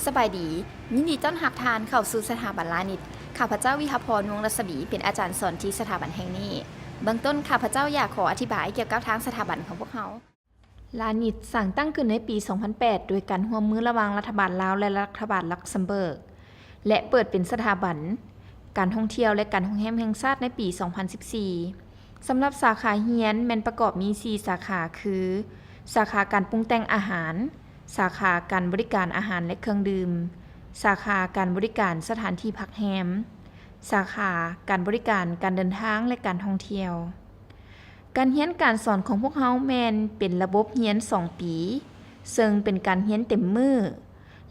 ສະບາຍດີ, ຍິນດີຕ້ອນຮັບທ່ານເຂົ້າສູ່ສະຖາບັນລານິດ. ຂ້າພະເຈົ້າ ວິຫະພອນ ວົງລັດສະໝີ ເປັນອາຈານສອນທີ່ສະຖາບັນແຫ່ງນີ້. ເບື້ອງຕົ້ນ ຂ້າພະເຈົ້າຢາກຂໍອະທິບາຍກ່ຽວກັບທາງສະຖາບັນຂອງພວກເຮົາ. ລານິດສ້າງຕັ້ງຂຶ້ນໃນປີສອງພັນແປດ ໂດຍການຮ່ວມມືລະຫວ່າງລັດຖະບານລາວ ແລະ ລັດຖະບານລັກເຊັມເບີກ ແລະ ເປີດເປັນສະຖາບັນການທ່ອງທ່ຽວ ແລະ ການໂຮງແຮມແຫ່ງຊາດໃນປີສອງພັນສິບສີ່. ສຳລັບສາຂາຮຽນແມ່ນປະກອບມີສີ່ສາຂາ ຄື ສາຂາການປຸງແຕ່ງອາຫານ, ສາຂາການບໍລິການອາຫານ ແລະ ເຄື່ອງດື່ມ, ສາຂາການບໍລິການສະຖານທີ່ພັກແຮມ, ສາຂາການບໍລິການການເດີນທາງ ແລະ ການທ່ອງທ່ຽວ. ການຮຽນການສອນຂອງພວກເຮົາແມ່ນເປັນລະບົບຮຽນສອງປີ, ເຊິ່ງເປັນການຮຽນເຕັມມື້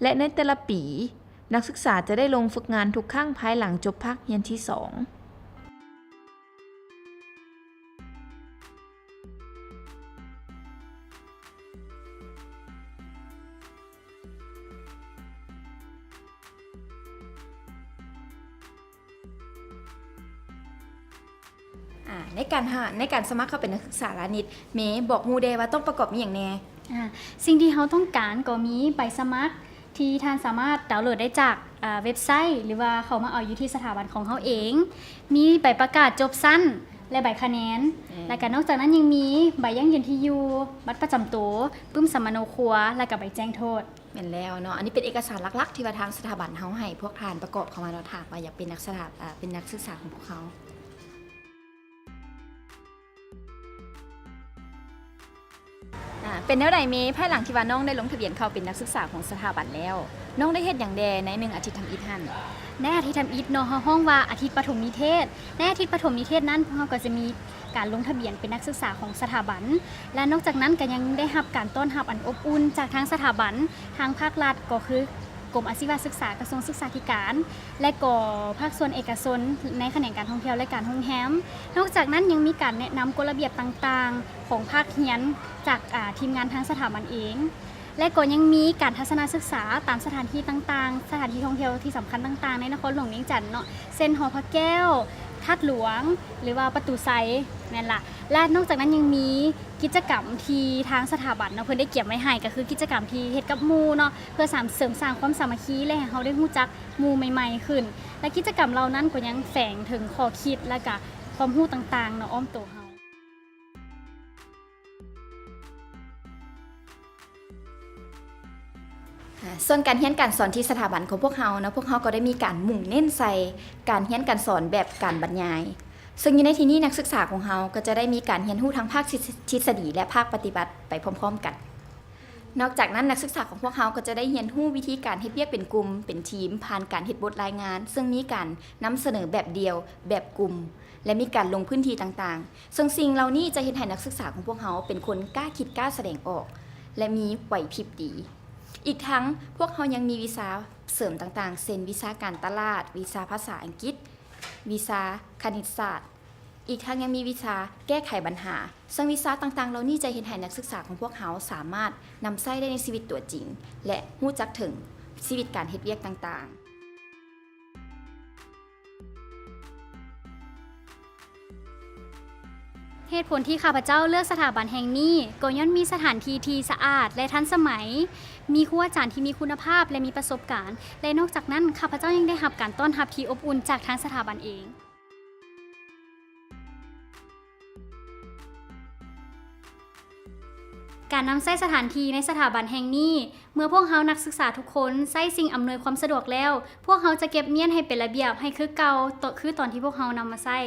ແລະ ໃນແຕ່ລະປີ, ນັກສຶກສາຈະໄດ້ລົງຝຶກງານທຸກຄັ້ງພາຍຫຼັງຈົບພາກຮຽນທີສອງ. ອາ ໃນການຫາ ໃນການສະໝັກເຂົ້າເປັນນັກສຶກສາລານິດ, ເມບອກຮູ້ແດ່ວ່າຕ້ອງປະກອບມີຫຍັງແດ່? ອາ ສິ່ງທີ່ເຮົາຕ້ອງການກໍມີໃບສະໝັກ ທີ່ທ່ານສາມາດດາວໂຫຼດໄດ້ຈາກ ອາ ເວັບໄຊ ຫຼືວ່າເຂົ້າມາເອົາຢູ່ທີ່ສະຖາບັນຂອງເຮົາເອງ. ມີໃບປະກາດຈົບຊັ້ນ ແລະ ໃບຄະແນນ. ແມ່ນ. ແລ້ວກະນອກຈາກນັ້ນຍັງມີໃບຢັ້ງຢືນທີ່ຢູ່, ບັດປະຈຳໂຕ, ປຶ້ມສຳມະໂນຄົວ ແລ້ວກະໃບແຈ້ງໂທດ. ແມ່ນແລ້ວເນາະ, ອັນນີ້ເປັນເອກະສານຫຼັກໆ ທີ່ວ່າທາງສະຖາບັນເຮົາໃຫ້ພວກທ່ານປະກອບເຂົ້າມາເນາະ, ຖ້າຫາກວ່າຢາກເປັນນັກສະຖາ ເປັນນັກສຶກສາຂອງພວກເຮົາ. ອາ ເປັນແນວໃດເມ ພາຍຫຼັງທີ່ວ່ານ້ອງໄດ້ລົງທະບຽນເຂົ້າເປັນນັກສຶກສາຂອງສະຖາບັນແລ້ວ, ນ້ອງໄດ້ເຮັດຫຍັງແດ່ໃນໜຶ່ງອາທິດທຳອິດຫັ້ນ? ໃນອາທິດທຳອິດເນາະ, ເຮົາຮ້ອງວ່າອາທິດປະຖົມນິເທດ. ໃນອາທິດປະຖົມນິເທດນັ້ນ, ພວກເຮົາກໍຈະມີການລົງທະບຽນເປັນນັກສຶກສາຂອງສະຖາບັນ ແລະ ນອກຈາກນັ້ນກໍຍັງໄດ້ຮັບການຕ້ອນຮັບອັນອົບອຸ່ນຈາກທາງສະຖາບັນ, ທາງພາກລັດກໍຄື ກົມອາຊີວະສຶກສາ ກະຊວງສຶກສາທິການ ແລະ ກໍພາກສ່ວນເອກະຊົນໃນຂະແໜງການທ່ອງທ່ຽວ ແລະ ການໂຮງແຮມ. ນອກຈາກນັ້ນຍັງມີການແນະນຳກົດລະບຽບຕ່າງໆຂອງພາກຮຽນຈາກ ອາ ທີມງານທາງສະຖາບັນເອງ ແລະ ກໍຍັງມີການທັດສະນະສຶກສາຕາມສະຖານທີ່ຕ່າງໆ, ສະຖານທີ່ທ່ອງທ່ຽວທີ່ສຳຄັນຕ່າງໆໃນນະຄອນຫຼວງວຽງຈັນເນາະ, ເຊັ່ນ ຫໍພະແກ້ວ, ທາດຫຼວງ ຫຼືວ່າປະຕູໄຊ ແມ່ນລະ. ແລະ ນອກຈາກນັ້ນຍັງມີ ກິດຈະກຳທີ່ທາງສະຖາບັນເນາະ ເພິ່ນໄດ້ກຽມໄວ້ໃຫ້ ກໍຄືກິດຈະກຳທີ່ເຮັດກັບໝູ່ເນາະ ເພື່ອສາມ ເສີມສ້າງຄວາມສາມັກຄີ ແລະ ໃຫ້ເຮົາໄດ້ຮູ້ຈັກໝູ່ໃໝ່ໆຂຶ້ນ ແລະ ກິດຈະກຳເຫຼົ່ານັ້ນກໍຍັງແຝງເຖິງຂໍ້ຄິດ ແລະ ກະຄວາມຮູ້ຕ່າງໆເນາະ ອ້ອມໂຕເຮົາ. ອາ ສ່ວນການຮຽນການສອນທີ່ສະຖາບັນຂອງພວກເຮົາເນາະ, ພວກເຮົາກໍໄດ້ມີການມຸ່ງເນັ້ນໃສ່ການຮຽນການສອນແບບການບັນຍາຍ. ເຊິ່ງຢູ່ໃນທີ່ນີ້ນັກສຶກສາຂອງເຮົາກໍຈະໄດ້ມີການຮຽນຮູ້ທັງພາກທິດສະດີ ແລະ ພາກປະຕິບັດໄປພ້ອມໆກັນ. ນອກຈາກນັ້ນ, ນັກສຶກສາຂອງພວກເຮົາກໍຈະໄດ້ຮຽນຮູ້ວິທີການເຮັດວຽກເປັນກຸ່ມ, ເປັນທີມ, ຜ່ານການເຮັດບົດລາຍງານ, ເຊິ່ງມີການນຳສະເໜີແບບດຽວ, ແບບກຸ່ມ ແລະ ມີການລົງພື້ນທີ່ຕ່າງໆ. ເຊິ່ງສິ່ງເຫຼົ່ານີ້ຈະເຮັດໃຫ້ນັກສຶກສາຂອງພວກເຮົາເປັນຄົນກ້າຄິດກ້າສະແດງອອກ ແລະ ມີໄຫວພິບດີ. ອີກທັງ, ພວກເຮົາຍັງມີວິຊາເສີມຕ່າງໆ ເຊັ່ນ ວິຊາການຕະຫຼາດ, ວິຊາພາສາອັງກິດ, ວິຊາຄະນິດສາດ, ອີກທັງຍັງມີວິຊາແກ້ໄຂບັນຫາ. ເຊິ່ງວິຊາຕ່າງໆເຫຼົ່ານີ້ຈະເຮັດໃຫ້ນັກສຶກສາຂອງພວກເຮົາສາມາດນຳໃຊ້ໄດ້ໃນຊີວິດຕົວຈິງ ແລະ ຮູ້ຈັກເຖິງຊີວິດການເຮັດວຽກຕ່າງໆ. ເຫດຜົນທີ່ຂ້າພະເຈົ້າເລືອກສະຖາບັນແຫ່ງນີ້ ກໍຍ້ອນມີສະຖານທີ່ທີ່ສະອາດ ແລະ ທັນສະໄໝ, ມີຄູອາຈານທີ່ມີຄຸນນະພາບ ແລະ ມີປະສົບການ ແລະ ນອກຈາກນັ້ນ ຂ້າພະເຈົ້າຍັງໄດ້ຮັບການຕ້ອນຮັບທີ່ອົບອຸ່ນຈາກທາງສະຖາບັນເອງ. ການນຳໃຊ້ສະຖານທີ່ໃນສະຖາບັນແຫ່ງນີ້, ເມື່ອພວກເຮົານັກສຶກສາທຸກຄົນໃຊ້ສິ່ງອຳນວຍຄວາມສະດວກແລ້ວ, ພວກເຮົາຈະເກັບມ້ຽນໃຫ້ເປັນລະບຽບໃຫ້ຄືເກົ່າ, ຄືຕອນທີ່ພວກເຮົານຳມາໃຊ້.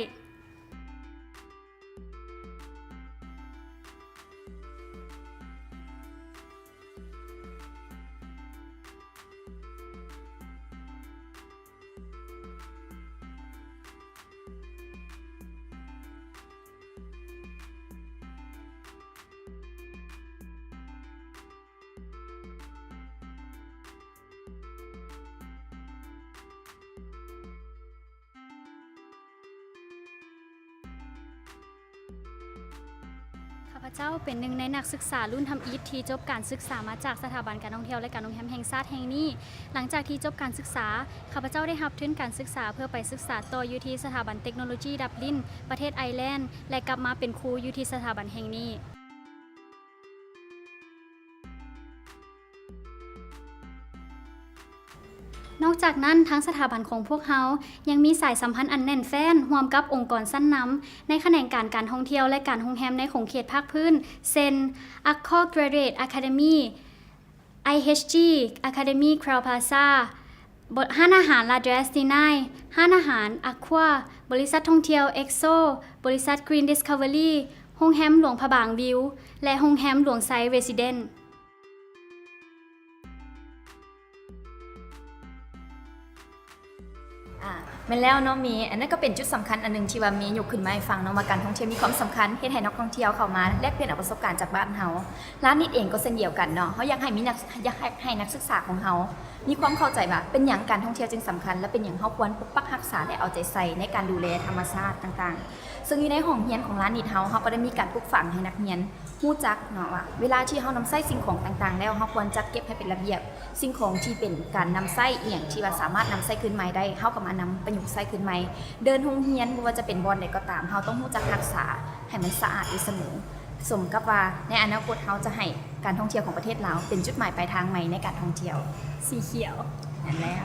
ຂ້າພະເຈົ້າເປັນໜຶ່ງໃນນັກສຶກສາລຸ້ນທຳອິດທີ່ຈົບການສຶກສາມາຈາກສະຖາບັນການທ່ອງທ່ຽວ ແລະ ການໂຮງແຮມແຫ່ງຊາດແຫ່ງນີ້. ຫຼັງຈາກທີ່ຈົບການສຶກສາ, ຂ້າພະເຈົ້າໄດ້ຮັບທຶນການສຶກສາເພື່ອໄປສຶກສາຕໍ່ຢູ່ທີ່ສະຖາບັນເຕັກໂນໂລຈີດັບລິນ ປະເທດໄອແລນ ແລະ ກັບມາເປັນຄູຢູ່ທີ່ສະຖາບັນແຫ່ງນີ້. ນອກຈາກນັ້ນ, ທາງສະຖາບັນຂອງພວກເຮົາຍັງມີສາຍສຳພັນອັນແໜ້ນແຟ້ນຮ່ວມກັບອົງກອນຊັ້ນນຳໃນຂະແໜງການການທ່ອງທ່ຽວ ແລະ ການໂຮງແຮມໃນຂົງເຂດພາກພື້ນ ເຊັ່ນ Accor Graduate Academy, IHG Academy Crowne Plaza, ຮ້ານອາຫານ La Dressed Nine, ຮ້ານອາຫານ Accor, ບໍລິສັດທ່ອງທ່ຽວ Exo, ບໍລິສັດ Green Discovery, ໂຮງແຮມຫຼວງພະບາງ View ແລະ ໂຮງແຮມຫຼວງໄຊ Residence. ອາ ແມ່ນແລ້ວເນາະເມ, ອັນນັ້ນກໍເປັນຈຸດສຳຄັນອັນໜຶ່ງທີ່ວ່າເມຍົກຂຶ້ນມາໃຫ້ຟັງເນາະ ວ່າການທ່ອງທ່ຽວມີຄວາມສຳຄັນ, ເຮັດໃຫ້ນັກທ່ອງທ່ຽວເຂົ້າມາແລກປ່ຽນເອົາປະສົບການຈາກບ້ານເຮົາ. ລາວນິດເອງກໍເຊັ່ນດຽວກັນເນາະ, ເຮົາຢາກໃຫ້ມີນັກ ຢາກໃຫ້ ໃຫ້ນັກສຶກສາຂອງເຮົາມີຄວາມເຂົ້າໃຈວ່າເປັນຫຍັງການທ່ອງທ່ຽວຈຶ່ງສຳຄັນ ແລະ ເປັນຫຍັງເຮົາຄວນປົກປັກຮັກສາ ແລະ ເອົາໃຈໃສ່ໃນການດູແລທຳມະຊາດຕ່າງໆ. ເຊິ່ງຢູ່ໃນຫ້ອງຮຽນຂອງລາວນິດເຮົາ, ເຮົາກໍໄດ້ມີການປູກຝັງໃຫ້ນັກຮຽນ ຮູ້ຈັກເນາະວ່າເວລາທີ່ເຮົານຳໃຊ້ສິ່ງຂອງຕ່າງໆແລ້ວ ເຮົາຄວນຈັດເກັບໃຫ້ເປັນລະບຽບ. ສິ່ງຂອງທີ່ເປັນການນຳໃຊ້ອີ່ຫຍັງທີ່ວ່າສາມາດນຳໃຊ້ຄືນໃໝ່ໄດ້ ເຮົາກໍມານຳປະຍຸກໃຊ້ຄືນໃໝ່. ເດີ່ນໂຮງຮຽນ ບໍ່ວ່າຈະເປັນບ່ອນໃດກໍຕາມ ເຮົາຕ້ອງຮູ້ຈັກຮັກສາໃຫ້ມັນສະອາດຢູ່ສະເໝີ, ສົມກັບວ່າໃນອະນາຄົດເຮົາຈະໃຫ້ການທ່ອງທ່ຽວຂອງປະເທດລາວເປັນຈຸດໝາຍປາຍທາງໃໝ່ໃນການທ່ອງທ່ຽວ. ສີຂຽວ ນັ້ນແລ້ວ.